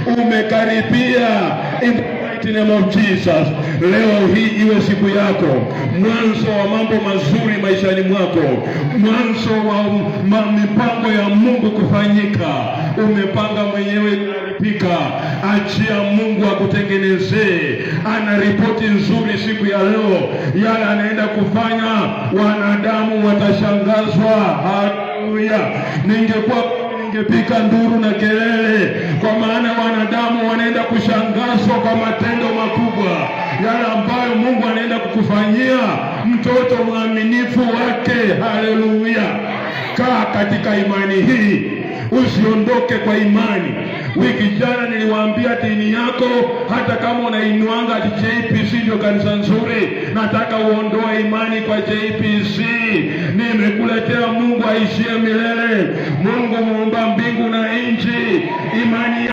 Umekaribia. In the mighty name of Jesus. Leo hii iwe siku yako, mwanzo wa mambo mazuri maishani mwako, mwanzo wa mipango ya Mungu kufanyika. Umepanga mwenyewe, inaharibika. Achia Mungu akutengenezee. Ana ripoti nzuri siku ya leo, yale anaenda kufanya, wanadamu watashangazwa. Haleluya! Ningekuwa ningepiga nduru na kelele, kwa maana wanadamu wanaenda kushangazwa kwa matendo makubwa yale ambayo Mungu anaenda kukufanyia, mtoto mwaminifu wake. Haleluya! Kaa katika imani hii, usiondoke kwa imani. Wiki jana niliwaambia dini yako, hata kama unainuanga ati JPC ndio kanisa nzuri, nataka uondoe imani kwa JPC. Nimekuletea Mungu aishie milele, Mungu muumba mbingu na nchi. Imani